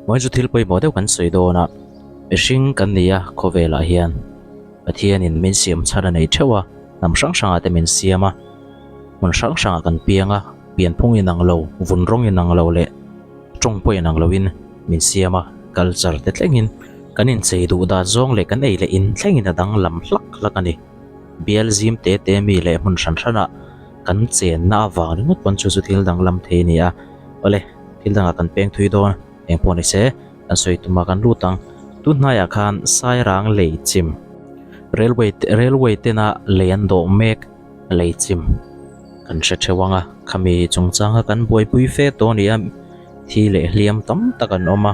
Vawiin chu thil pawimawh deuh kan sawi dawn a, mihring kan ni a khawvelah hian Pathianin min siam chhan a nei theuh a, hnam hrang hrangah te min siam a, hmun hrang hrangah kan piang a, pianphung inang lo, vun rawng inang lo leh tawng pawh inang loin min siam a, culture te thlengin kan inchei duh dan zawng leh kan ei leh in thlengin a danglam hlak hlak a ni. Bial zim te te mi leh hmun hran hranah kan chenna avang ringawt pawn chu chu thil danglam thei a ni a, awle thil dangah kan peng thui dawn eng pawh ni se kan sawi tumah kan lut ang. Tun hnaiah khan Sairang lei chim railway railway tena lei an dawh mek lei chim kan hre theuh ang a, khami chungchanga kan buaipui fe tawh a ni a, thi leh hliam tam tak an awm a,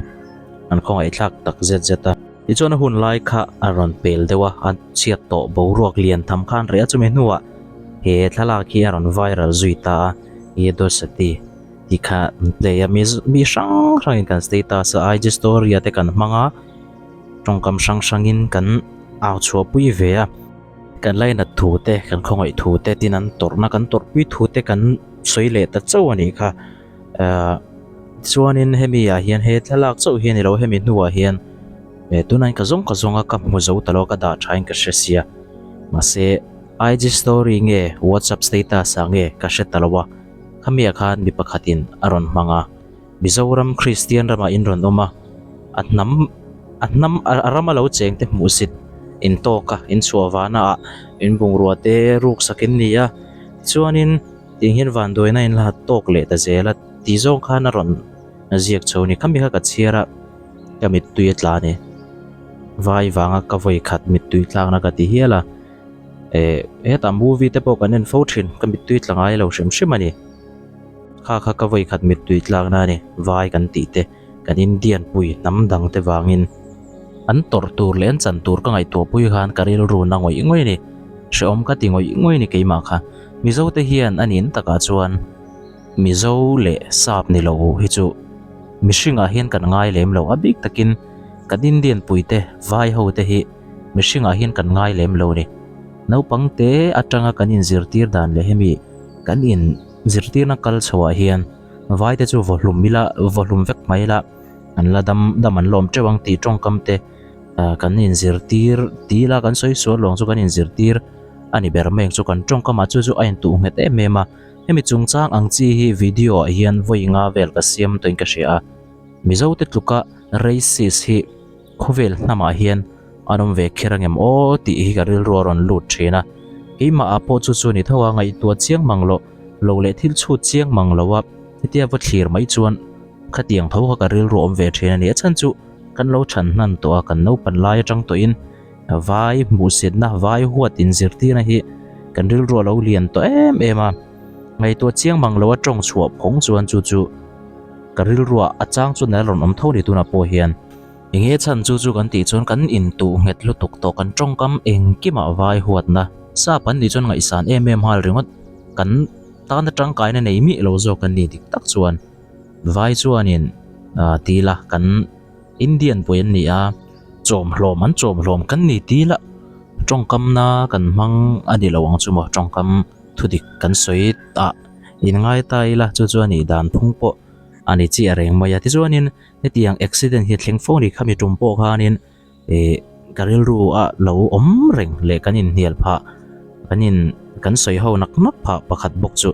an khawngaihthlak tak zet zet a. Tichuan a hun lai kha a rawn pel deuh a, a chhiat tawh boruak lian tham khan reh a, chumi hnuah he thlalak hi a rawn viral zui ta a, Yedosati tih kha an play a, mi mi hrang hrangin kan status a, IG story ah te kan hmang a, tawngkam hrang hrangin kan au chhuahpui ve a, kan lainat thu te, kan khawngaih thu te, tin an tawrhna kan tawrhpui thu te kan sawi leh ta chauh a nih kha. Ahh chuanin hemi ah hian he thlalak chauh hi a ni lo hemi hnuah hian eh tunah hian ka zawng ka zawng a ka hmu zo ta lo ka dah tha in ka hre sia mahse IG story nge whatsapp status ah nge ka hre ta lo a khami ah khan mi pakhatin a rawn hmang a Mizoram Kristian ramah in rawn awm a a hnam a hnam a rama lo cheng te hmuhsit in tawk a in chhuah vana ah in bungrua te ruk sak in ni a tichuanin. Tiang hian vanduaina in la tawk leh ta zel a tih zawng khan a rawn ziak chho a ni. Khami kha ka chhiar a, ka mittui a tla a ni. Vai vanga ka vawi khat mittui tlakna ka ti hial a. Eh hetah movie te pawh kan en fo thin, ka mittui tla ngai lo hrim hrim a ni. Kha kha ka vawi khat mittui tlakna a ni, vai kan tih te. Kan Indian pui hnam dang te vangin an tawrh tur leh an chan tur ka ngaihtuah pui khan ka rilru na ngawih ngawih a ni. Hrehawm ka ti ngawih ngawih a ni keimah kha. Mizo te hian a nin takah chuan Mizo leh Sap ni lo hi chu mihringah hian kan ngai lem lo. A bik takin kan Indian pui te vai ho te hi mihringah hian kan ngai lem lo a ni. Naupang te atanga kan inzirtir dan leh hemi kan inzirtirna kal chhoah hian Vai te chu vaw hlum ila vaw hlum vek mai ila an la dam dam an lawm teuh ang tih tawngkam te ah kan inzirtir ti ila kan sawi sual luang chu kan inzirtir a ni ber mai ang chu kan tawngkam ah chu chu a intuh nghet em em a hemi chungchang ang chi hi video ah hian vawi nga vel ka siam tawhin ka hria a Mizo te tluka racist hi Khawvel hnamah hian an awm ve kher angem aw tih hi ka rilru a rawn lut thin a, keimah ah pawh chu chu ni tho a ngaihtuah chiang mang loh lo leh thil chhut chiang mang lo a hetia va thlir mai chuan khatiang tho kha ka rilru awm ve thin a ni. A chhan chu kan lo chhan hnan tawh a, kan naupan lai atang tawhin vai hmuhsitna, vai huat inzirtirna hi kan rilru a lo lian tawh em em a, ngaihtuah chiang mang lo a tawng chhuah phawng chuan chu chu ka rilruah a chang chuan a la rawn awm tho ni tunah pawh hian. Enge chhan chu chu kan tih chuan kan intuh nghet lutuk tawh kan tawngkam engkimah vai huatna sap an nih chuan ngaihsan em em nghal ringawt kan tana tangkaina nei miah lo zawk an ni dik tak chuan vai chuanin ah ti ila kan Indian pawh an ni a chawm hlawm an chawm hlawm kan ni ti ila tawngkamna kan hmang a ni lo ang chu maw tawngkam thudik kan sawi ah inngai ta ila chu chuan nih dan phung pawh a ni chiah reng mai a tichuanin. Hetiang accident hi a thleng fo a ni khami tum pawh khanin ih ka rilru a lo awm reng leh kan inhnial phah kan in kan sawi ho nak nak phah pakhat bawk chu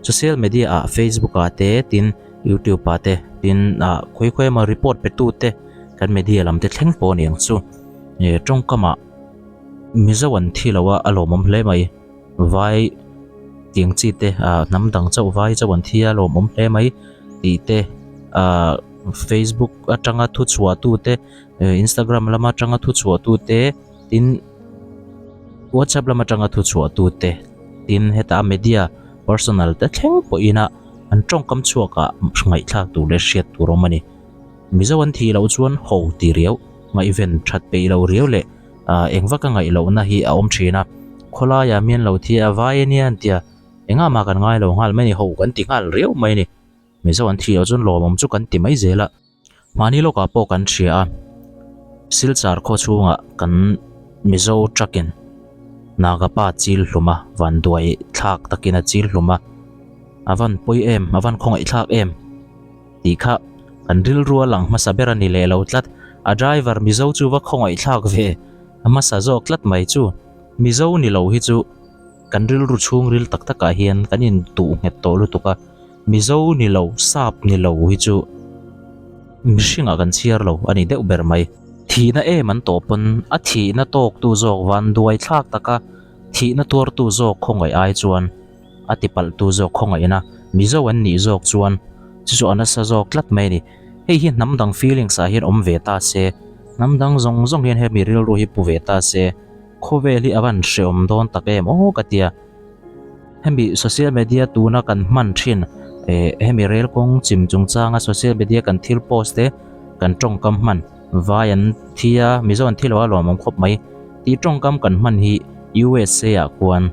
social media ah facebook ah te tin youtube ah te tin ah khawi khawi emaw report pe tu te kan media lam te thleng pawh a ni ang chu ih tawngkam ah mizo an thi lo a a lawmawm hle mai. Vai tiang chi te ah hnam dang chauh vai chauh an thi a lawmawm hle mai tih te ah facebook atanga thu chhuah tu te eh instagram lam atanga thu chhuah tu te tin whatsapp lam atanga thu chhuah tu te tin heta media personal te thleng pawh ina an tawngkam chhuak ah ngaihthlak tur leh hriat tur a awm a ni. Mizo an thih loh chuan ho ti riau ngaihven that peih loh riau leh ah eng vaka ngaih lohna hi a awm thin a, khawlaiah mian lo thi a vai ania an tia engah mah kan ngai lo nghal mai a ni, ho kan ti nghal riau mai a ni. Mizo an thih loh chuan lawmawm chu kan ti mai zel a, mahni lawkah pawh kan hria a, Silchar khaw chhungah kan Mizo truck in Naga pa chil hlum a, vanduai thlak takin a chil hlum a, a van pawi em, a van khawngaih thlak em tih kha. Kan rilru a lang hmasa ber a ni leh lo tlat. A driver Mizo chu va khawngaihthlak ve a hmasa zawk tlat mai chu. Mizo ni lo hi chu kan rilru chhungril tak takah hian kan intuh nghet tawh lutuk a. Mizo ni lo, sap ni lo hi chu mihringah kan chhiar lo a ni deuh ber mai. Thihna em an tawh pawn a thihna tawktu zawk vanduai thlak taka thihna tuartu zawk khawngaih ai chuan a tipalhtu zawk khawngaihna Mizo an nih zawk chuan chu chu a nasa zawk tlat mai a ni. Hei hi hnam dang feelings ah hian awm ve ta se, hnam dang zawng zawng hian hemi rilru hi pu ve ta se, khawvel hi a van hreawm dawn tak em aw ka tia. Hemi social media tuna kan hman thin eh hemi rel kawng chim chungchanga social media kan thil post te kan tawngkam hman vai an thi a Mizo an thi lo a lawmawm khawp mai tih tawngkam kan hman hi USA ah khuan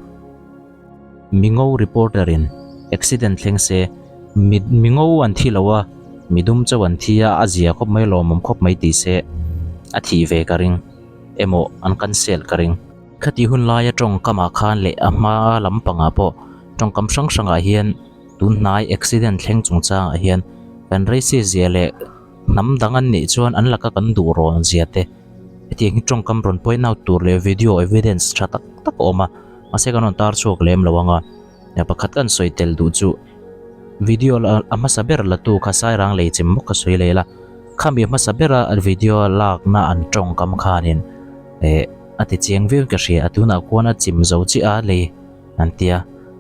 Mingo reporter in accident thleng se mi mingo an thi lo a midum chauh an thi a a zia khawp mai lawmawm khawp mai tih se a thih ve ka ring emaw an cancel ka ring. Khati hun laia tawngkamah khan leh a hma lampangah pawh tawngkam hrang hrangah hian tun hnai accident thleng chungchangah hian kan racist zia leh hnam dang an nih chuan an laka kan duh rawn zia te hetiang hi tawngkam rawn point out tur leh video evidence tha tak tak a awm a mahse kan rawn tar chhuak lem lo ang a pakhat kan sawi tel duh chu video a hmasa ber la tu kha sairang lei chim bawk ka sawi leh la khami hmasa bera video lakna an tawngkam khanin eh. A ti chiang viau in ka hria a tunah khuan a chim zo chiah a lei an tia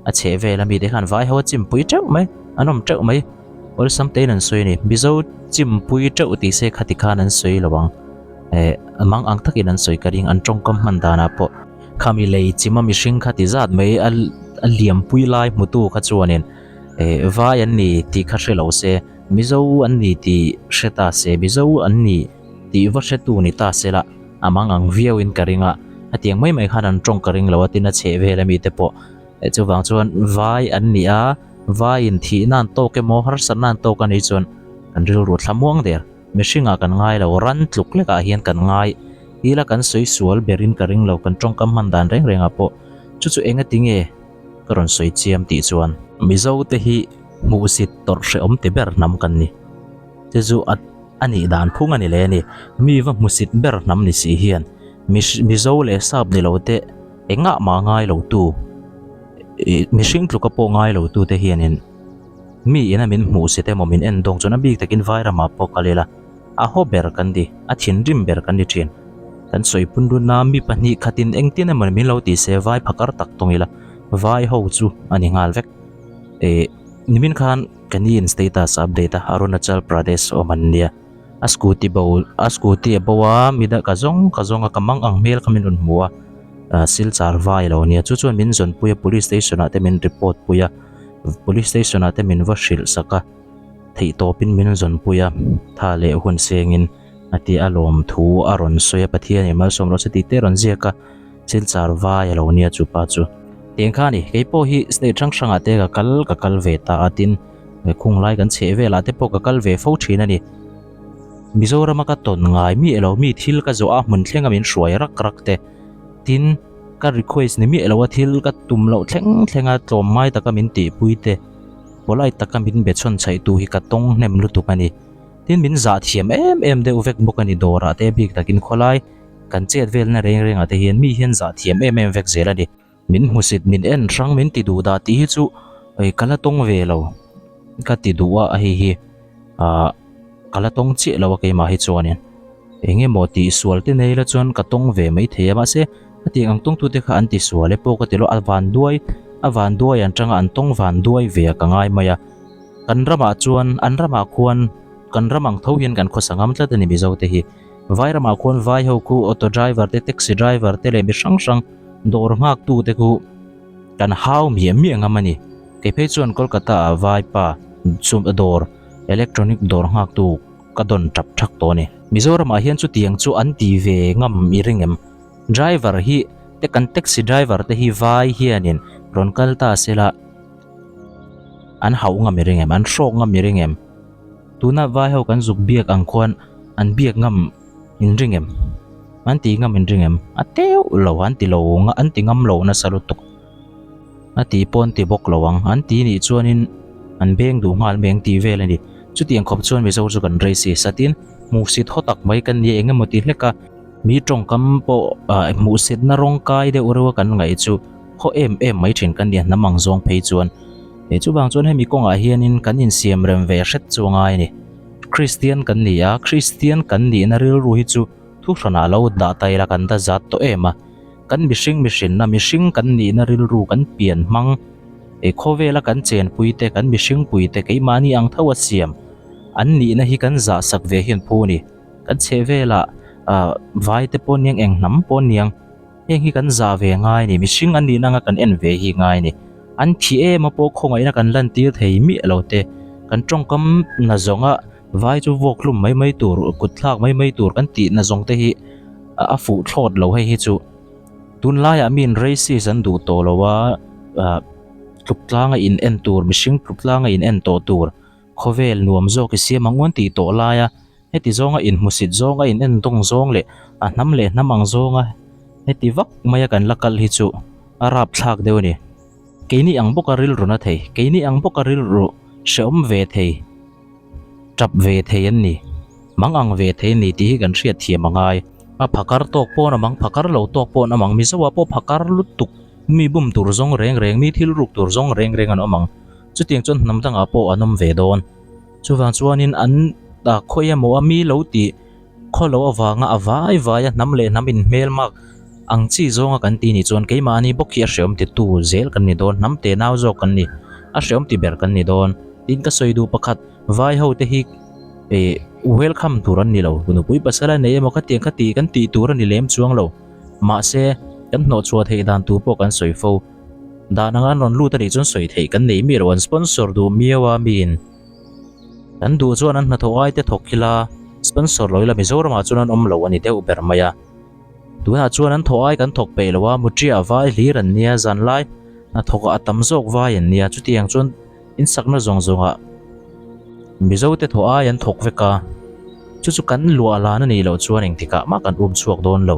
a chheh vel ami te khan vai ho a chim pui teuh mai an awm teuh mai awlsam te in an sawi a ni mizo chim pui teuh tih se khati khan an sawi lo ang eh mang ang takin an sawi ka ring an tawngkam hman danah pawh khami lei chim a mihring kha ti zat mai a a liam pui lai hmutu kha chuanin eh vai an ni tih kha hre lo se mizo an ni tih hre ta se mizo an ni tih va hretu ni ta se la. A mang ang viau in ka ring a, hetiang mai mai khan an tawng ka ring lo a tin a chheh vel ami te pawh eh chuvang chuan vai an ni a, vai in thih nan tawk emaw harsat nan tawk a nih chuan kan rilru thla muang der, mihring ah kan ngai lo ran tluk lek ah hian kan ngai ila kan sawi sual ber in ka ring lo kan tawngkam hman dan reng reng ah pawh chu chu enga ti nge ka rawn sawi chiam tih chuan. Mizo te hi hmuhsit tawrh hrehawm ti ber hnam kan ni. Chu chu a a nih dan phung a ni leh a ni. Mi va hmusit ber hnam ni si hian Mizo leh Sap ni lo te engah mah ngai lo tu ih mihring tluka pawh ngai lo tu te hianin mi ina min hmuhsit emaw min en dawng chuan a bik takin Vairamah pawh kal ila a haw ber kan ti a thinrim ber kan ni thin. Kan sawi pun run a mi pahnih khatin engtin emaw min lo ti se vai phakar tak tawng ila vai ho chu a ni nghal vek. Ih nimin khan. Ka ni in status a update a, Arunachal Pradesh awm an nia. A scooty bo a scooty a bo a, mi dang ka zawng ka zawng a, ka mang ang hmel kha min rawn hmu a, ah Silchar vai a lo nia. Chu chuan min zawn pui a, police station ah te min report pui a, police station ah te min va hrilh sak a, theihtawpin min zawn pui a, tha leh hun sengin a ti a lawm thu a rawn sawi a, Pathian in malsawm rawh se tih te a rawn ziak a. Silchar vai a lo nia chu pa chu. Tiang kha a ni, kei pawh hi state hrang hrangah te ka kal ka kal ve ta a tin khung lai kan chheh velah te pawh ka kal ve fo thin a ni. Mizorama ka tawn ngai miah lo mi thil ka zawh a hmun thlenga min hruai rak rak te tin ka request ni miah lo a thil ka tum loh thleng thlenga tlawm ngai taka min tihpui te polite taka min be chhawn chhaih tu hi ka tawng hnem lutuk a ni. Tin min zah thiam em em deuh vek bawk a ni dawrah te bik takin khawlai. Kan chet velna reng rengah te hian mi hian zah thiam em em vek zel a ni. Min hmusit, min en hrang, min ti duh dah tih hi chu ei ka la tawng ve lo ka ti duh a hei hi ah ka la tawng chiah lo a keimah hi chuanin eng emaw tih sual te nei la chuan ka tawng ve mai thei a mahse hetiang ang tawngtu te kha an ti sual e pawh ka ti lo a van duai a van duai an tanga an tawng van duai ve a ka ngai mai a kan ramah chuan an ramah khuan kan ram ang tho hian kan khawsa ngam tlat a ni Mizo te hi. Vai ramah khuan vai ho khu auto driver te taxi driver te leh mi hrang hrang dawr nghak tu te khu kan hau miah miah ngam a ni. Kei phei chuan Kolkata ah vai pa chu dawr electronic dawr nghak tu ka dawn tap thak tawh a ni. Mizoram ah hian chutiang chu an ti ve ngam i ring em? Driver hi te kan taxi driver te hi vai hianin rawn kal ta sela an hauh ngam i ring em? An hrawk ngam i ring em? Tuna vai ho kan zuk biak ang khuan an biak ngam in ring em? An ti ngam in ring em? A teuh lo, an ti lo, an ti ngam lo nasa lutuk. A ti pawh an ti bawk lo ang. An ti nih chuanin an beng duh nghal mai ang tih vel a ni. Chutiang khawp chuan Mizo chu kan racist a tin hmuhsit haw tak mai kan nia eng emaw ti hlek a, mi tawngkam pawh hmuhsitna rawng kai deuh reuh a kan ngaih chu haw em em mai thin kan nia hnam ang zawng phei chuan. Chuvang chuan hemi kawngah hianin kan insiam rem ve hret chu a ngai a ni. Kristian kan ni a, Kristian kan nihna rilru hi chu thu hranah lo dah ta ila kan da zat tawh em a. Kan mihring mihrinna, mihring kan nihna rilru kan pian hmang, he khawvela kan chenpui te, kan mihringpui te keimahni ang tho a siam an nihna hi kan zahsak ve hian phu a ni. Kan chhehvelah ah vai te pawh niang eng hnam pawh niang heng hi kan zah ve ngai a ni, mihring an nihna anga kan en ve hi ngai a ni. An thi em a pawh khawngaihna kan lantir thei miah lo te, kan tawngkam na zawnga vai chu vuak hlum mai mai tur, kut thlak mai mai tur kan tihna zawng te hi a fuh thlawt lo hei hi chu. Tunlaiah miin racist an duh tawh lo a, ah tluk tlanga in en tur, mihring tluk tlanga in en tawh tur khawvel nuam zawk i siam ang uan tih tawh laia heti zawnga inhmusit zawnga in en dawng zawng leh a hnam leh hnam ang zawnga heti vak maia kan la kal hi chu a rapthlak deuh a ni. Keini ang bawka rilru na thei, keini ang bawka rilru hrehawm ve thei, tap ve thei an ni, mang ang ve thei an ni tih hi kan hriat thiam a ngai. A phakar tawk pawn a mang, phakar lo tawk pawn a mang, Mizoah pawh phakar lutuk, mi bum tur zawng reng reng, mi thil ruk tur zawng reng reng an awm ang. Chutiang chuan hnam dangah pawh an awm ve dawn. Chuvang chuanin an khawi emaw a mi lo tih khaw lo avanga a vai vai a hnam leh hnam inhmelmak ang chi zawnga kan ti nih chuan keimahni bawk hi a hreawm titu zel kan ni dawn, hnam te nau zawk kan ni, a hreawm ti ber kan ni dawn. Tin ka sawi duh pakhat, vai ho te hi ih welcome tur an ni lo, nupui pasal a nei emaw khatiang kha tih kan tih tur a ni lem chuang lo, mahse kan hnawhchhuah theih dan tur pawh kan sawi fo. Dan anga an rawn lut a nih chuan sawi theih kan nei miah lo, an sponsor duh miau a miin an duh chuan an hnathawh ai te thawk ila sponsor lo ila Mizoramah chuan an awm lo a ni deuh ber mai a. Tunah chuan an thawh ai kan thawk peih lo a, muṭiah vai hlir an nia, zanlai hnathawkah a tam zawk vai an nia, chutiang chuan insakna zawng zawngah Mizote thawh ai an thawk vek a, chu chu kan luah lan a nih loh chuan engtikah mah kan um chhuak dawn lo,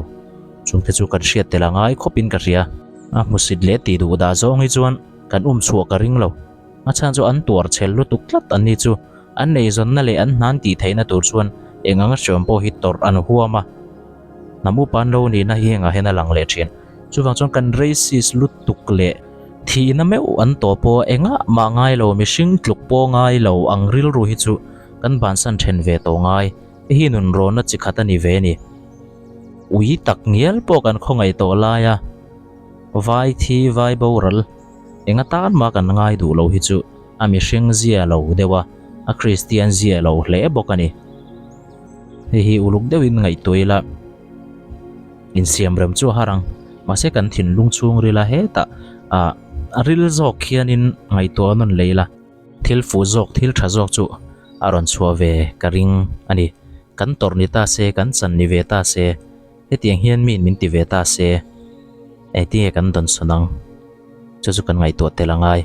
chungte chu kan hriat tel a ngai khawpin ka hria. A hmusit leh tih duh dah zawng hi chuan kan um chhuah ka ring lo. A chhan chu an tuar chhel lutuk tlat an ni chu. An eizawnna leh an hnan tih theihna tur chuan eng anga hriam pawh hi tawrh an huam a. Hnam upa an lo nihna hi engah hian a lang leh thin. Chuvang chuan kan racist lutuk leh thihna meuh an tawh pawh engah mah ngai lo, mihring tluk pawh ngai lo ang rilru hi chu kan bansan then ve tawh ngai. Hei hi nunrawnna chi khat a ni ve a ni. Ui tak ngial pawh kan khawngaih tawh lai a, vai thi vai boral eng atan mah kan ngai duh lo hi chu a mihring zia lo deuh a, a Kristian zia lo hle bawk a ni. Hei hi uluk deuhin ngaihtuah ila insiam rem chu a har ang, mahse kan thinlung chhungrila hetah ah a ril zawk khianin ngaihtuah nawn leh ila. Thil fuh zawk, thil tha zawk chu a rawn chhuah ve ka ring a ni. Kan tawrh ni ta se, kan chan ni ve ta se, hetiang hian miin min ti ve ta se, engtinge kan dawnsawn ang? Chu chu kan ngaihtuah tel a ngai.